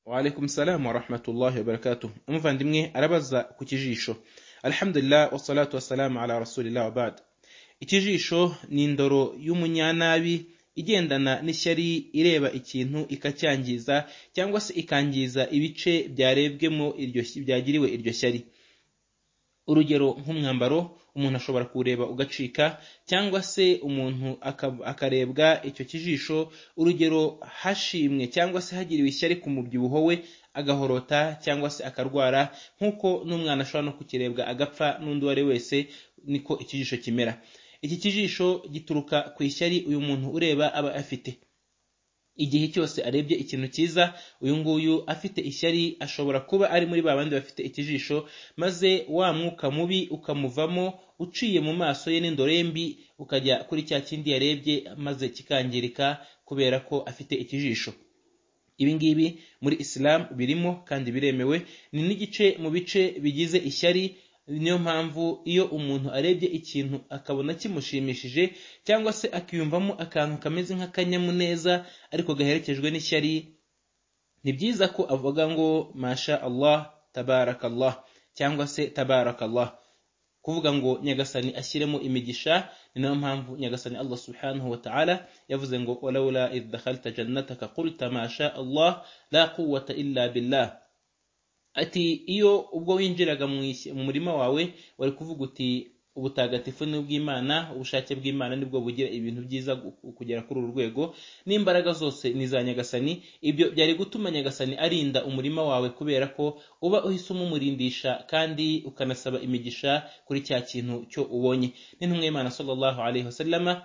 Wa alaikum salam wa rahmatullahi wa barakatuh. Umuvandimwe arabaza ku kijisho. Alhamdulillah wassalatu wassalamu ala rasulillah wa ba'd. Ikijisho ni indoro y'umunyanabi igendana n'ishyari, ireba ikintu ikacyangiza cyangwa se ikangiza ibice byarebwemo iryo byagiriwe iryo shyari. Urugero nk'umwambaro umuntu ashobora kuwureba ugacika, cyangwa se umuntu akarebwa icyo kijisho. Urugero hashimwe cyangwa se hagiriwe ishyari ku mubyibuho we agahorota cyangwa se akarwara, nk'uko n'umwana ashobora no kukirebwa agapfa, n'undi uwo ari wese niko ikijisho kimera. Iki kijisho gituruka ku ishyari uyu muntu ureba aba afite. Igihe cyose arebye ikintu cyiza, uyu nguyu afite ishyari ashobora kuba ari muri ba bandi bafite ikijisho, maze wa mwuka mubi ukamuvamo uciye mu maso ye n'indoro ye mbi, ukajya kuri cya kindi yarebye maze kikangirika kubera ko afite ikijisho. Ibi ngibi muri Islam birimo kandi biremewe, ni n'igice mu bice bigize ishyari. Niyo mpamvu iyo umuntu arebye ikintu akabona kimushimishije cyangwa se akiyumvamo akantu kameze nk'akanyamuneza ariko gaherekejwe n'ishyari, ni byiza ko avuga ngo masha Allah tabarakallah cyangwa se tabarakallah, kuvuga ngo Nyagasani ashyiremo imigisha. Ni nayo mpamvu Nyagasani Allah subhanahu wa ta'ala yavuze ngo walaula idh dakhalta jannataka qulta ma sha Allah la quwwata illa billah. Ati iyo ubwo winjiraga mu murima wawe wari kuvuga uti ubutagatifu ni ubw'Imana, ubushake bw'Imana nibwo bugira ibintu byiza kugera kuri uru rwego, n'imbaraga zose ni za Nyagasani. Ibyo byari gutuma Nyagasani arinda umurima wawe kubera ko uba uhise umumurindisha kandi ukanasaba imigisha kuri cya kintu cyo ubonye. N'intumwa y'Imana sallallahu alayhi wasallama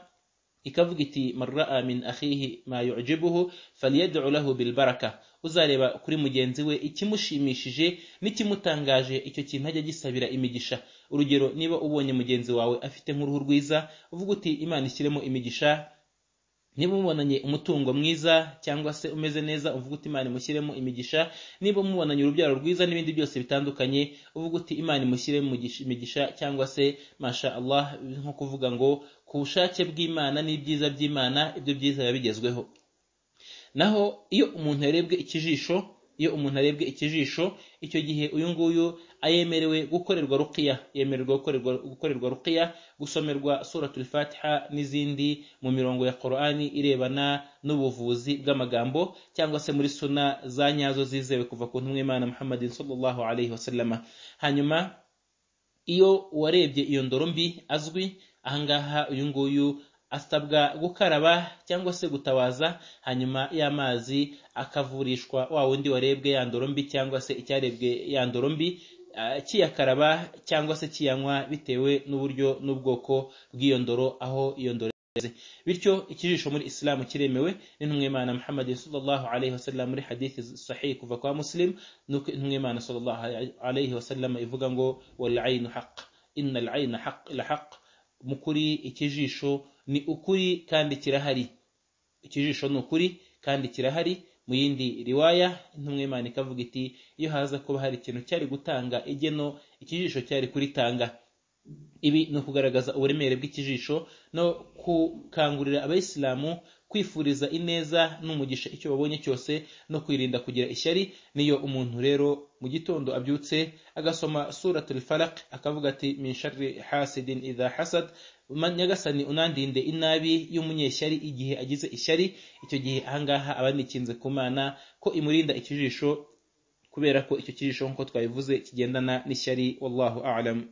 ikavuga iti man ra'a min akhihi ma yu'jibuhu falyad'u lahu bil baraka, uzareba kuri mugenzi we ikimushimishije n'ikimutangaje icyo kintu ajya gisabira imigisha. Urugero niba ubonye mugenzi wawe afite nk'uruhu rwiza, uvuga uti Imana ishyiremo imigisha. Niba umubonanye umutungo mwiza cyangwa se umeze neza, uvuga uti Imana imushyiremo imigisha. Niba umubonanye urubyaro rwiza n'ibindi byose bitandukanye, uvuga uti Imana imushyiremo imigisha, cyangwa se masha Allah, nko kuvuga ngo ku bushake bw'Imana n'ibyiza by'Imana, ibyo byiza biba bigezweho. Naho iyo umuntu yarebwe ikijisho, iyo umuntu arebwe ikijisho, icyo gihe uyu nguyu ayemerewe gukorerwa ruqya, yemererwa gukorerwa ruqya, gusomerwa suratul Fatiha n'izindi mu mirongo ya Qur'ani irebana n'ubuvuzi bw'amagambo, cyangwa se muri sunna za nyazo zizewe kuva ku ntumwa y'Imana Muhammadin sallallahu alayhi wasallama. Hanyuma iyo uwarebye iyo ndoro mbi azwi, ahangaha uyu nguyu asabwa gukaraba cyangwa se gutawaza, hanyuma y'amazi akavurishwa wa wundi warebwe ya ndoro mbi cyangwa se icyarebwe ya ndoro mbi, kiyakaraba cyangwa se kiyanywa bitewe n'uburyo n'ubwoko bw'iyo ndoro aho iyo ndoro igeze. Bityo ikijisho muri Islam kiremewe. N'intumwa y'Imana Muhammad sallallahu alayhi wasallam muri hadithi sahih kuva kwa Muslim, nuko intumwa y'Imana sallallahu alayhi wasallam ivuga ngo wal aynu haqq innal ayna haqq la haqq, mukuri ikijisho ni ukuri kandi kirahari. Ikijisho ni ukuri kandi kirahari. Mu yindi riwaya intumwa y'Imana ikavuga iti iyo haza kuba hari ikintu cyari gutanga igeno, ikijisho cyari kuritanga. Ibi ni ukugaragaza uburemere bw'ikijisho no gukangurira abayisilamu kwifuriza ineza n'umugisha icyo babonye cyose, no kwirinda kugira ishyari. Niyo umuntu rero mu gitondo abyutse agasoma suratul Falaq akavuga ati min sharri hasidin idha hasad, Nyagasani unandinde inabi y'umunyeshyari igihe agize ishyari. Icyo gihe ahangaha aba nikinze ku Mana ko imurinda ikijisho, kubera ko icyo kijisho nk'uko twabivuze kigendana n'ishyari. Wallahu a'lam.